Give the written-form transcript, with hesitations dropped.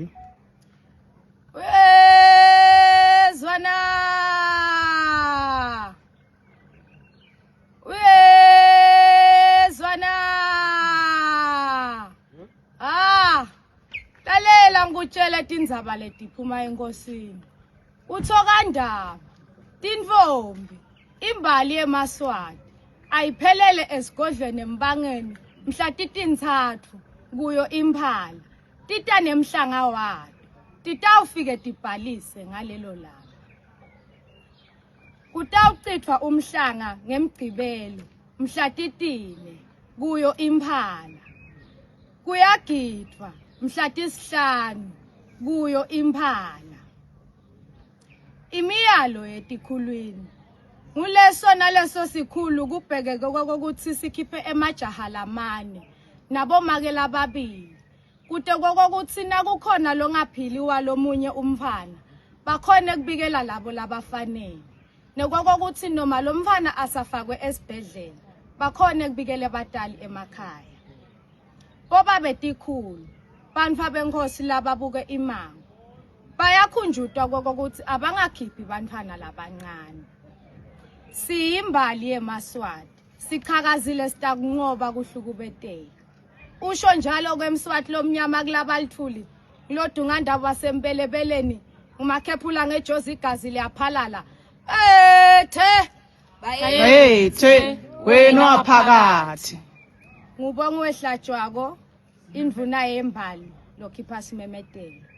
you. Uyezwana. Uyezwana. Ah. Lalela ngikutshele tindzaba letiphuma enkosini. Uthokandaba, tintfombi, imbali yemaSwati ayiphelele esigodlweni embangeni mhla titintsatfu kuyo imphala tita nemhlanga wato titawufike tibhalise ngalelo langa. Kutawucitfwa umhlanga ngeMgcibelo mhla titine kuyo imphala. Kuyagidvwa mhla tisihlanu kuyo imphala. Imiyalo yetikhulwini nguleso naleso sikhulu kubhekeke kokuthi sikhiphe emajaha lamane nabomake lababili kute kokuthi nakukhona longaphili walomunye umfana bakhone kubikela labo labafanele nekwakokuthi noma lo mfana asafakwe esibhedlela bakhone kubikela batali emakhaya bobabe tikhulu bantfwa benkosi lababuke imango bayakhunjutwa kokuthi abangakhiphi bantfwana labancane siyimbali yemaswati sichakazile sitakunqoba kuhlukubeteka Usho njalo kwemswati lomnyama kulabalithuli kulodungandaba wasempelebeleni umakhephula ngejozi igazi liyaphalala ethe Bayethe wena waphakathi. Ngubonga wehlatshwako indvuna yembali lokhipha simemetelo.